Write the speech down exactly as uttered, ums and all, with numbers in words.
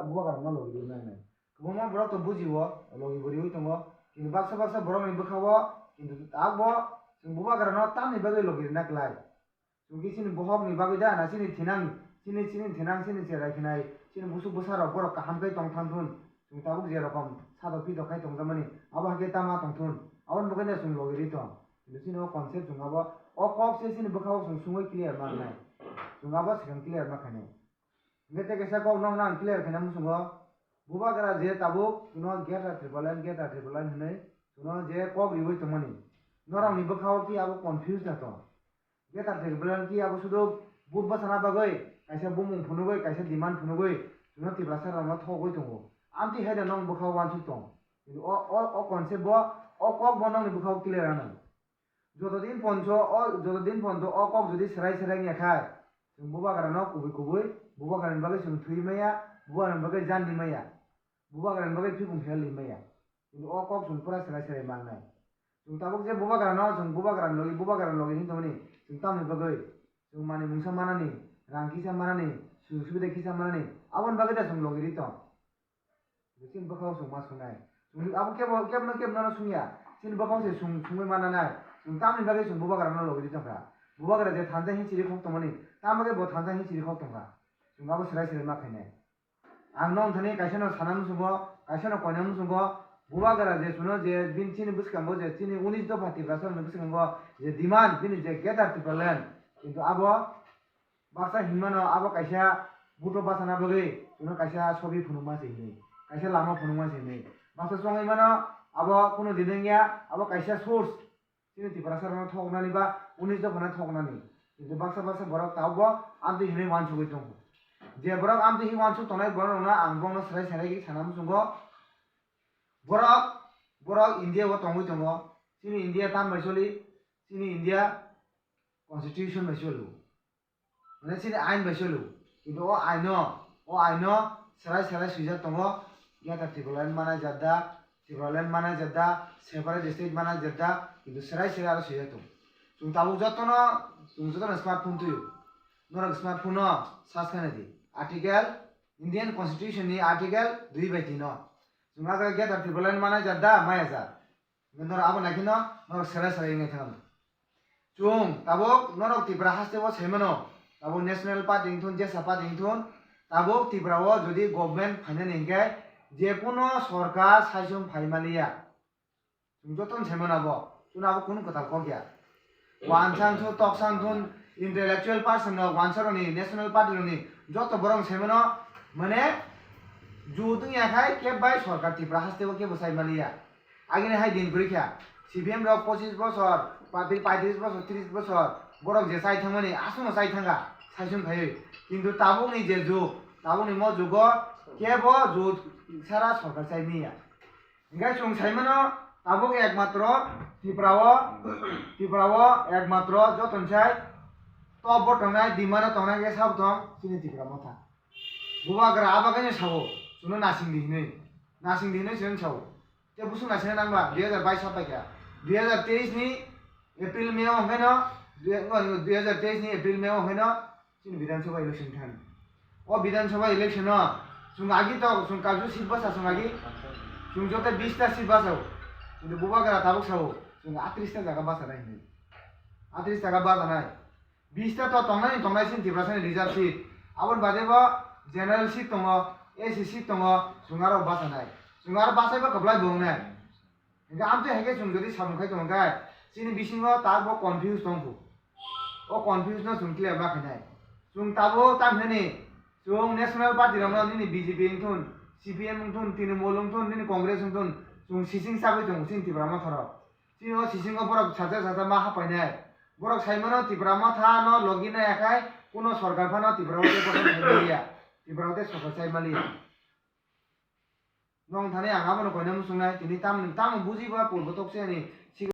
bubagrano logi rwi nangnai. Kwbangma borok to bujio, logi bo riwi tongo. Kintu baksa baksa borokni bwkhao kintu abo chwng bubagrano tamni bagwi logi rwna klai. Chwng khe chini bohokni bagwi da na chini thinang, chini, chini thinang, chini cherai khinai, chini busuk bwsarok borok kaham khe tong thang thun. Chwng tabuk je rokom sadok pidok khai tongjakmani, abo hakhe tama tong thun. Aboni bagwi no chwng logi rwi tong. Kintu chini o concept chwng abo, o kok se chini bwkhao chwng sungwi clear ma wngnai. Chwng abo swkang clear ma khainai. Hingke tei kaisa kok nokno ang clear khaina muchungo, bubagra je tabuk chwngno Greater Tipraland, Greater Tipraland hinwi chwngno je kok riwi tongmani, norokni bwkhao khe abo confused da tong. Greater Tipraland khe abo sudu vote bwchana bagwi kaisa bumung phunugwi, kaisa demand phunugwi chwngno Tiprasa rokno thogwi tongo. Amtwi haino nokni bwkhao uansuk tong. Kintu o, o, o concept bo, o kok bo nokni bwkhao clear anw. Joto din poncho o, joto din poncho o kok jodi serai serai wngya khai, chwng bubagrano kubui kubui, bubagrani bagwi chwng thwi maya, bubagrani bagwi jan di maya, bubagrani bagwi phikung phel di maya. Kintu o kok chwng pura serai serai mangnai. Chwng tabuk je bubagrano, chwng bubagrani logi, bubagrani logi hin tongmani, chwng tamni bagwi, chwng manwi mungsa manani, rang kisa manani, sujug subida kisa manani, aboni bagwi da chwng logi ri tong. Chini bwkhao chwng ma swngnai. Chwng abo kebo, kebno, kebno no swngya. Chini bwkhao se swng, swngwi mananai. Chwng tamni bagwi chwng bubagrano logi di tongkha. Bubagra je thansa hinchiri khok tongmani, tamo khe bo thansa hinchiri khok tongkha. Chwng abo serai serai ma khainai. Ang nong thani kaisa no sana muchungo, kaisa no koina muchungo. Bubagra je chwngno je bini chini bwskango je chini unis dopha Tiprasa ni bwskango je demand bini je Greater Tipraland. Kintu abo baksa hinmano abo kaisa buto bachana bagwi chwngno kaisa sobi phunukma se hinwi, kaisa lama phunukma se hinwi. Baksa chongwi mano abo kunu din wngya, abo kaisa source chini Tiprasa rokno thoknani ba unis dophano thoknani. Kintu baksa baksa borok tabukbo amtwi hinwi uansugwi tongo. Je borok amtwi hinwi uansuk tongnai borok rokno ang bongno serai serai sana muchungo. Borok, borok India o tongwi tongo. Chini India tam bai choli, chini India constitution bai choli. Mane chini ain bai choli. Kintu o aino, o aino serai serai swijak tongo. Greater Tipraland manai jat da, Tipraland manai jat da, separate state manai jat da, kintu serai serai aro swijak tongo. Chwng tabuk jotono, chwng jotono smartphone tuio. Norok smartphone no search khaina di. Article, Indian Constitution ni article dui bai tin no. Chwng a jaga Greater Tipraland manai jat da, maya jat. Norok abo naikheno norok serai serai wngwi thangma. Chwng tabuk norok Tripura haste o saimano, tabuk National Party wngthun, jesa party wngthun, tabuk Tripura o jodi government phainani hinkhe jekuno sorkar saichung phai maliya. Chwng jotono saimano abo, chwngno abo kunu kwtal kok ya. Wansang thun, toksang thun, intellectual person rok, wansa rokni, National Party rokni joto borok saimano, mane, jut wngya khai keb bai sorkar Tripura haste o kebo sai maliya. Agini hai din kwrwi kha, C P M rok pochis bosor, pa-, paitris bosor, tris bosor, borok je chai thangmani, aswkno chai thangkha, saichung khaiwi. Kintu tabukni je jug, tabukni mo jugo kebo jut sara sorkar chai manya. Hinkhe chwng saimano, tabuk ekmatro Tripura o, Tripura o ekmatro jotono sai top o tongnai, demand o tongnai khe sabo tong chini Tipra Motha. Bubagra abo khe sao, chwngno nasing di hinwi, nasing di hinwi chwng sao. Tei busuk nasingna nangba, dui hazar bais sap paikha. Dui hazar teis ni April May o hwnkhe no, dui, dui hazar teis ni April May o hwnkhe no, chini Bidhan Sabha election thani. O Bidhan Sabha election o chwng agi to, chwng kaisa seat basa chwng agi, chwng joto bish ta seat basao. Kintu Bubagra tabuk sao, chwng atris ta jaga basanai hinwi. Atris jaga basanai. Bish ta to tongnai, tongnai chini Tiprasa ni reserve seat. Aboni bade bo general seat tongo, A C seat tongo, chwng aro basanai. Chwng aro basai bo kwplai bo wngnai. Hinkhe amtwi hai khe chwng jodi samung khai tongkha, chini bisingo tabuk bo confuse tongkhu. O confuse no chwng clear ma khainai. Chwng tabuk tamhinani chwng National Party rokno nini B J P wngthun, C P M wngthun, Trinamool wngthun, nini Congress wngthun, chwng sising chagwi tongo chini Tipra Motha rok. Chini o sisingo borok sacha sacha ma hapainai. Borok saimano Tipra Motha no logi naiya khai kuno sorkar phano Tipra o tei kotor sai maliya. Tipra o tei sorkar sai maliya. Nong thani ang abono koina muchungnai, tini tamni tamo buji ba purbo tokse ani.